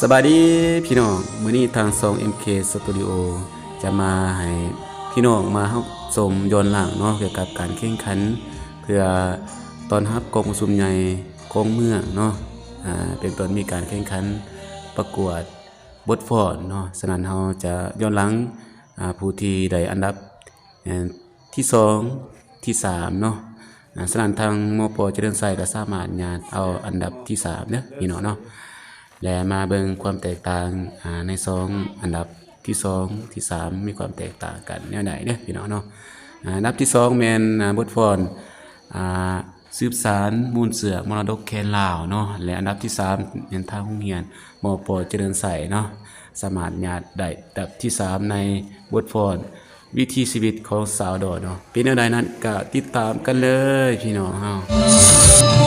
ສະບາຍດີພີ່ນ້ອງ, ມື້ນີ້ທາງຊ່ອງ ເອັມເຄ ສະຕູດິໂອ ຈະມາໃຫ້ພີ່ນ້ອງມາຮັບຊົມຍ້ອນຫຼັງເນາະ ກ່ຽວກັບການແຂ່ງຂັນເພື່ອຕ້ອນຮັບກອງປະຊຸມໃຫຍ່ຂອງເມືອງເນາະ, ອາ ເປັນຕົ້ນມີການແຂ່ງຂັນປະກວດບົດຟ້ອນເນາະ. ສະນັ້ນເຮົາຈະຍ້ອນຫຼັງ ອາ ຜູ້ທີ່ໄດ້ອັນດັບ ເອີ ທີສອງ ທີສາມເນາະ. ອາ ສະນັ້ນທາງ ມປ ຈະເລີນໄຊ ກໍສາມາດຍາດເອົາອັນດັບທີສາມເດີພີ່ນ້ອງເນາະ. ແລະ ມາເບິ່ງຄວາມແຕກຕ່າງ ອາ ໃນສອງອັນດັບທີສອງ ທີສາມ ມີຄວາມແຕກຕ່າງກັນແນວໃດເດີພີ່ນ້ອງເນາະ. ອາ ອັນດັບທີສອງແມ່ນ ອາ ບົດຟ້ອນ ອາ ສືບສານມູນເຊື້ອມໍລະດົກແຄນລາວເນາະ ແລະ ອັນດັບທີສາມແມ່ນທາງໂຮງຮຽນ ມປ ຈະເລີນໄຊເນາະ ສາມາດຍາດໄດ້ອັນດັບທີສາມໃນບົດຟ້ອນວິຖີຊີວິດຂອງຊາວດອຍເນາະ. ເປັນແນວໃດນັ້ນກໍຕິດຕາມກັນເລີຍພີ່ນ້ອງເຮົາ.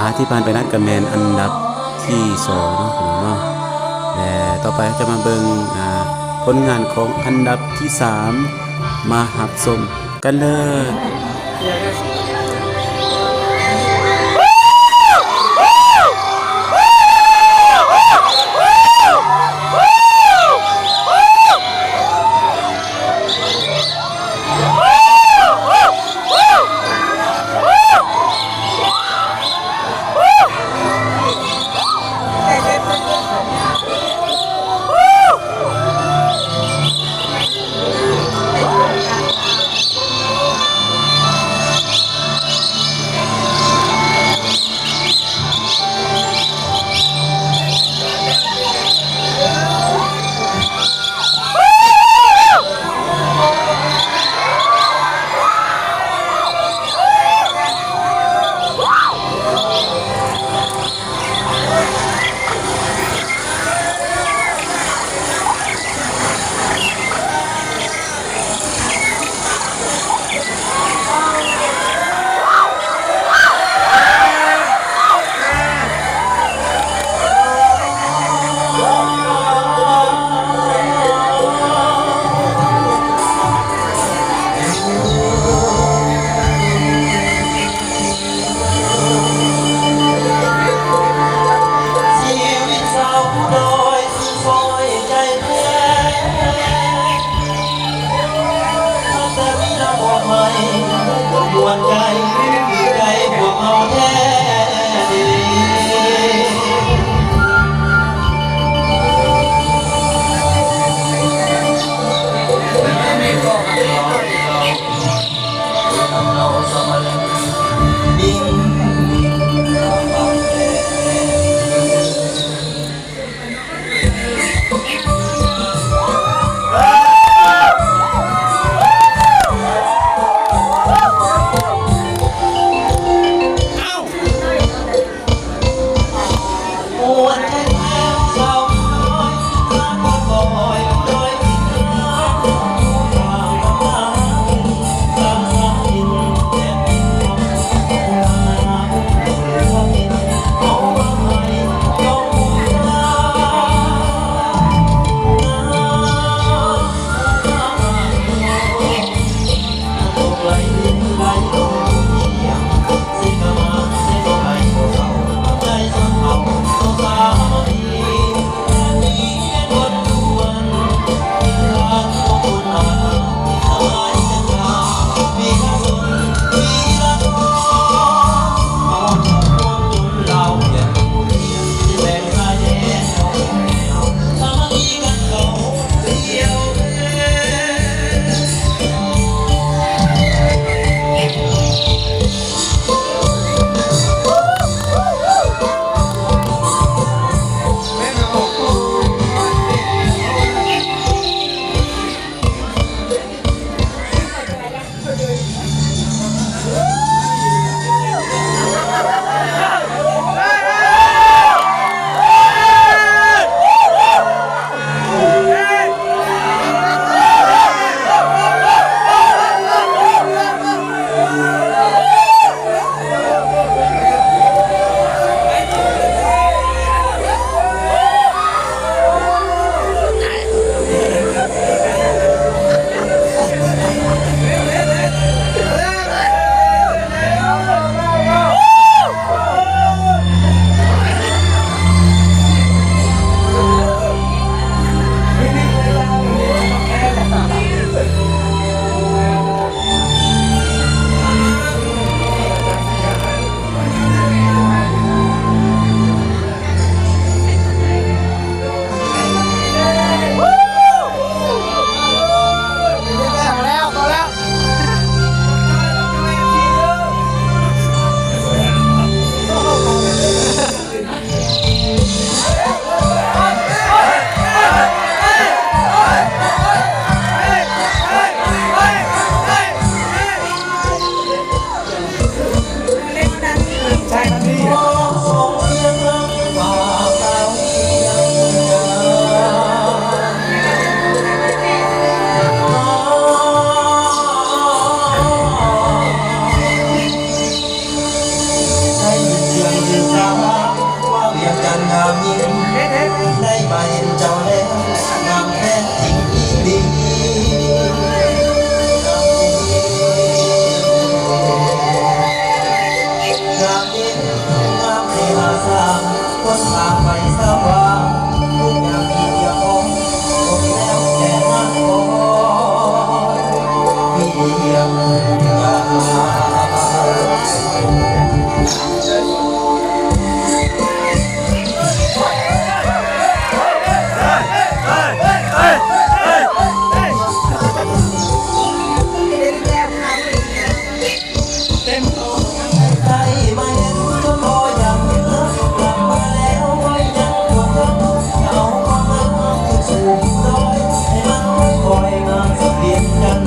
ອາ ທີ່ຜ່ານໄປນັ້ນກໍແມ່ນອັນດັບທີສອງເນາະ ພີ່ນ້ອງເນາະ. ແລະ ຕໍ່ໄປເຮົາຈະມາເບິ່ງ ອາ ຜົນງານຂອງອັນດັບທີສາມ ມາຮັບຊົມກັນເລີຍ. ໄດ້ຍິນສຽງລືຊາ ວ່າວຽງຈັນງາມຍິ່ງ ໄດ້ມາເຫັນເຈົ້າແລ້ວ ງາມແທ້ຈິງອີ່ຫຼີ. ງາມເດ ງາມເດລາຊາ ຄົນຕາໄປສະຫວ່າງ ທຸກຢ່າງທີ່ຮຽກຮ້ອງ ສົມແລ້ວແກ່ນາງຂອງ ມີດຽວກັນ.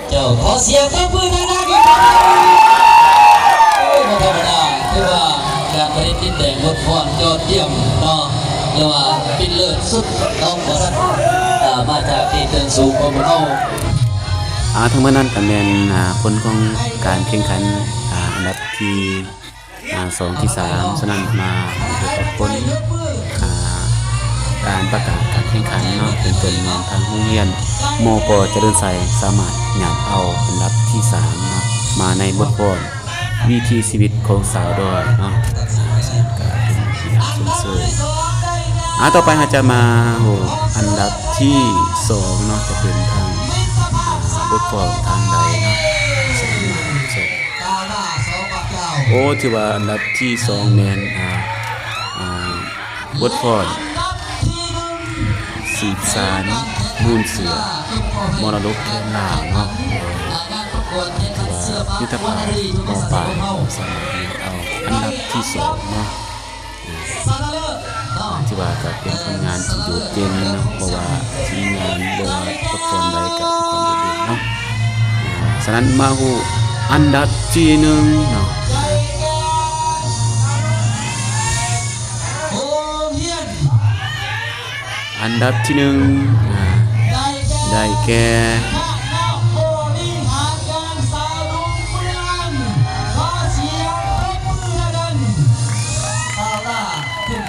ເຈົ້າ ຂໍສຽງຕົບມືດັງໆອີກຄັ້ງ. ໂອ້ຍ ບໍ່ທຳມະດາ ຖືວ່າການປະດິດດິນແດງບົດຟ້ອນຍອດຢ້ຽມເນາະ ຫຼືວ່າປິ່ນເລີດສຸດເນາະ ວ່າຊັ້ນ ອ່າ ມາຈາກທີ່ເທິງສູງຂອງພວກເຮົາ. ອ່າ ທັງໝົດນັ້ນກໍແມ່ນ ອ່າ ຜົນຂອງການແຂ່ງຂັນ ອ່າ ອັນດັບທີ ອ່າ ສອງ ທີສາມ ສະນັ້ນມາເຮັດກັບຜົນ ອ່າ ການປະກາດການແຂ່ງຂັນເນາະ ເປັນຕົ້ນແມ່ນທາງໂຮງຮຽນ ມປ ຈະເລີນໄຊ ສາມາດຫຍັບເອົາອັນດັບທີສາມເນາະ ມາໃນບົດຟ້ອນວິຖີຊີວິດຂອງສາວດອຍເນາະ ອ່າ ກະເປັນທີ່ຮັກສົມໃຈ ເຊີນ. ອ່າ ຕໍ່ໄປເຮົາຈະມາຮູ້ອັນດັບທີສອງເນາະ ຈະເປັນທາງ ອ່າ ບົດຟ້ອນທາງໃດເນາະ. ໂອ້ ຖືວ່າອັນດັບທີສອງແມ່ນ ອ່າ ອ່າ ບົດຟ້ອນສືບສານມູນເຊື້ອມໍລະດົກແຄມລາວເນາະ. ຖືວ່າມິດຕະພາບ ມ.ປາຍ ສາມາດເອົາອັນດັບທີສອງເນາະ. ຖືວ່າກໍເປັນຜົນງານທີ່ໂດດເດັ່ນເນາະ ເພາະວ່າທີມງານບໍ່ວ່າປະກອນໃດກໍມີຄວາມໂດດເດັ່ນເນາະ. ສະນັ້ນມາຮູ້ອັນດັບທີໜຶ່ງເນາະ. ອັນດັບທີໜຶ່ງ ອ່າ ໄດ້ແກ່ ຄະນະບໍລິຫານງານຊາວດົງເມືອງ ຂໍສຽງປົບມືດັງໆ ຊາວລາວຂຶ້ນ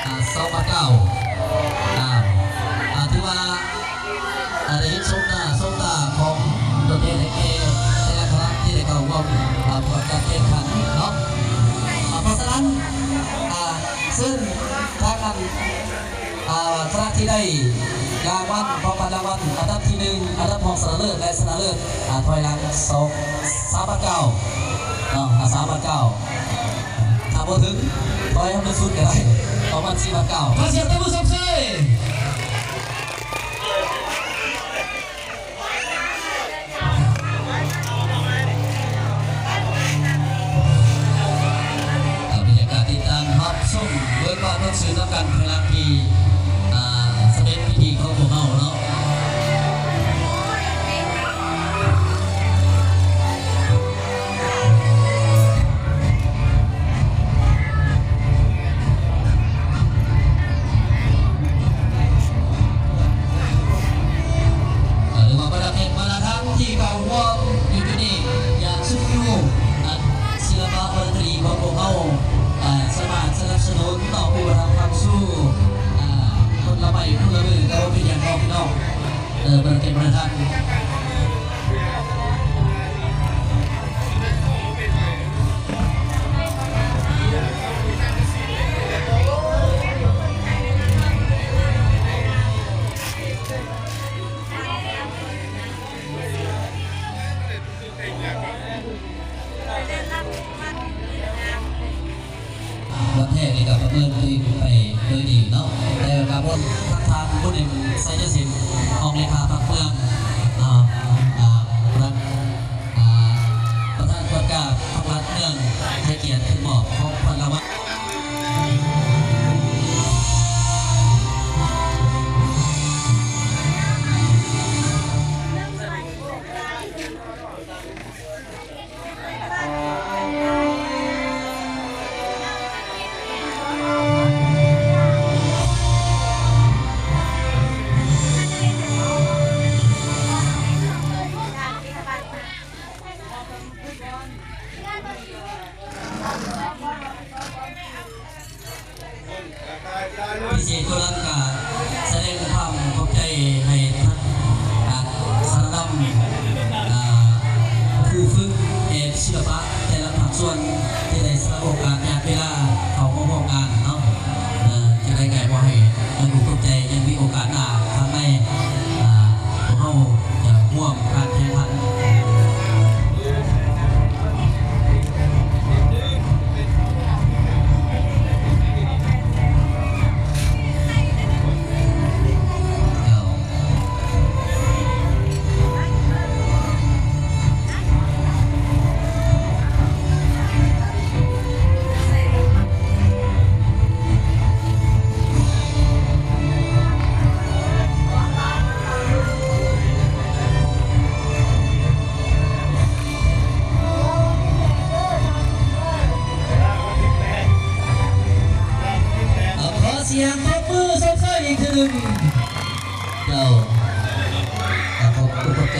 ອ່າ ສອງພັນເກົ້າ ອ່າ ອ່າ ຖືວ່າ ອ່າ ໄດ້ເຫັນໂສມໜ້າໂສມຕາຂອງຕົວແທນໃຫ້ແກ່ແຕ່ລະຄະນະທີ່ໄດ້ເຂົ້າຮ່ວມ ອ່າ ປະກວດການແຂ່ງຂັນເນາະ. ອ່າ ເພາະສະນັ້ນ ອ່າ ເຊີນທາງອັນ ອ່າ ຄະນະທີ່ໄດ້ລາງວັນ ຂອງປັນລາງວັນອັນດັບທີໜຶ່ງ ອັນດັບຮອງຊະນະເລີດ ແລະ ຊະນະເລີດ ອ່າ ຖອຍຫຼັງສອງ ສາມພັນເກົ້າເນາະ ອ່າ ສາມພັນເກົ້າ ຖ້າບໍ່ເຖິງ ຖອຍໃຫ້ມັນສຸດກໍໄດ້ ປະມານສີ່ພັນເກົ້າ. ຂໍສຽງຕົບມືຊົມເຊີຍ. ອ່າ ບັນຍາກາດຕິດຕາມຮັບຊົມເບິ່ງວ່າເພິ່ນຊື່ນຳກັນພາຍຫຼັງທີ່ ອ່າ ສຳເລັດພິທີຂອງພວກເຮົາເນາະ. ເອີ ຫຼືວ່າບັນດາແຂກບັນດາທ່ານທີ່ເຂົ້າຮ່ວມຢູ່ຈຸດນີ້ຢ່າງຊຸກຍູ້ ອັນ ສິລະປະວັນນະຄະດີຂອງພວກເຮົາ ເອີ ສາມາດສະໜັບສະໜູນເນາະ ອຸປະຖຳຄ້ຳຊູ ເອີ ຄົນລະໄມ້ຄົນລະມື ກໍບໍ່ເປັນຫຍັງເນາະພີ່ນ້ອງ. ເອີ ເພິ່ນເກັບເງິນທັນ. ວັນແຮກນີ້ກໍປະເມີນຕົວເອງໄປໂດຍດີເນາະ ແຕ່ກໍບໍ່ທັກທາງຄຸນເອັມໄຊຍະສິນ ຮອງເລຂາພັກເມືອງເນາະ ອ່າ ປະທານ ອ່າ ປະທານກວດກາພັກລັດເມືອງ ໃຫ້ກຽດຂຶ້ນມອບຂອງຂວັນລາງວັນ. ພິເສດກວ່ານັ້ນກະສະແດງຄວາມຂອບໃຈໃຫ້ທັງ ອ່າ ຄະນະນຳ ອ່າ ຄູຝຶກແອບສິລະປະແຕ່ລະພາກສ່ວນທີ່ໄດ້ສະຫຼະໂອກາດຫຍາດເວລາເຂົ້າມາຮ່ວມງານເນາະ. ເອີ ຈັ່ງໃດກະຂໍໃຫ້ຍັງຄົງຂອບໃຈ ຍັງມີໂອກາດໜ້າຄັ້ງໃນ ອ່າ ພວກເຮົາຈະຮ່ວມການແຂ່ງຂັນ. ຂໍສຽງຕົບມືຊົມເຊີຍອີກເທື່ອໜຶ່ງ. ເຈົ້າ ຂອບ ຂອບໃຈ